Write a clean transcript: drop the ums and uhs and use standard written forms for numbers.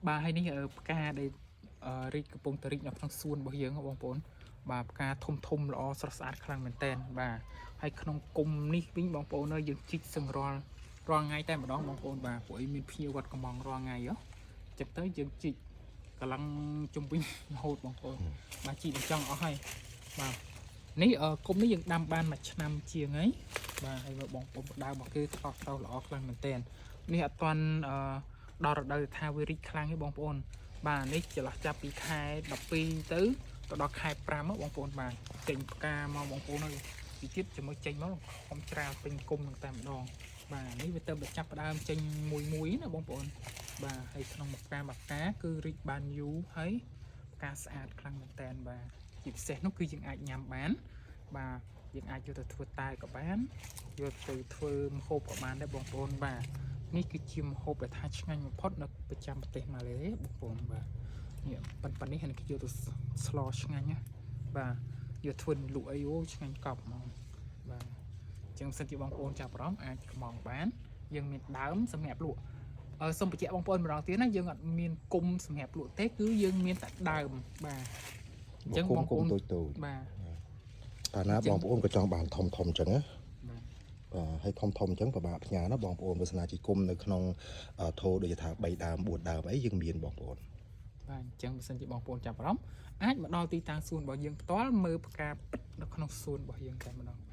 បាទហើយនេះផ្កាដែលរីកកំពុងតែរីកនៅក្នុងសួនរបស់យើងហ៎បងប្អូនបាទផ្កាធំធំល្អស្រស់ស្អាតខ្លាំងមែនទែនបាទហើយក្នុងគុំនេះវិញបងប្អូនអើយយើងជីកសឹងរាល់រាល់ថ្ងៃតែម្ដងបងប្អូនបាទព្រោះអីមានភ្ញៀវគាត់កំងរាល់ថ្ងៃហ៎ចឹងទៅយើងជីកកម្លាំងជុំវិញរហូតបងប្អូនបាទជីកដល់ចង់អស់ហើយបាទនេះគុំនេះយើងដាំបានមួយឆ្នាំជាងហើយបាទហើយមើលបងប្អូនដើមរបស់គេថោះទៅល្អខ្លាំងមែនទែននេះអត់ទាន់ដល់រដូវថាវារីកខ្លាំងទេបងប្អូនបាទនេះចន្លោះចាប់ពីខែ12ទៅទៅដល់ខែ5ហ៎បងប្អូនបាទចេញផ្កាមកបងប្អូនអើយពីទៀតជាមួយចេញមកខំច្រាលពេញគុំនឹងតែម្ដងបាទនេះវាទៅតែចាប់ផ្ដើមចេញមួយមួយណាបងប្អូនបាទហើយក្នុងមួយផ្កាមួយផ្កាគឺរីកបានយូរហើយផ្កាស្អាតខ្លាំងមែនតើបាទជាពិសេសនោះគឺយើងអាចញ៉ាំបានបាទយើងអាចយកទៅធ្វើតែក៏បានយកទៅធ្វើម្ហូបក៏បានដែរបងប្អូនបាទនេះគឺជាម្ហូបដែលថាឆ្ងាញ់បំផុតនៅប្រចាំប្រទេសម៉ាឡេបងប្អូនបាទនេះប៉ុន្តែនេះគេយកទៅស្លឆ្ងាញ់ណាបាទយកធ្វើលក់អីអូឆ្ងាញ់កប់ហ្មងបាទអញ្ចឹងសិនជាបងប្អូនចាប់អារម្មណ៍អាចកំងបានយើងមានដើមសម្រាប់លក់សូមបញ្ជាក់បងប្អូនម្ដងទៀតណាយើងអត់មានគុំសម្រាប់លក់ទេគឺយើងមានតែដើមបាទអញ្ចឹងបងប្អូន តូចតូច បាទ កាលណាបងប្អូនក៏ចង់បានធំធំអញ្ចឹងណា បាទ បាទហើយធំធំអញ្ចឹងពិបាកផ្ញើណាបងប្អូនបើស្នាជាគុំនៅក្នុងធោដូចជាថា3ដើម4ដើមអីយើងមានបងប្អូន បាទអញ្ចឹងបើសិនជាបងប្អូនចាប់អារម្មណ៍អាចមកដល់ទីតាំងសួនរបស់យើងផ្ទាល់មើលផ្កាពិតនៅក្នុងសួនរបស់យើងតែម្ដងបាទ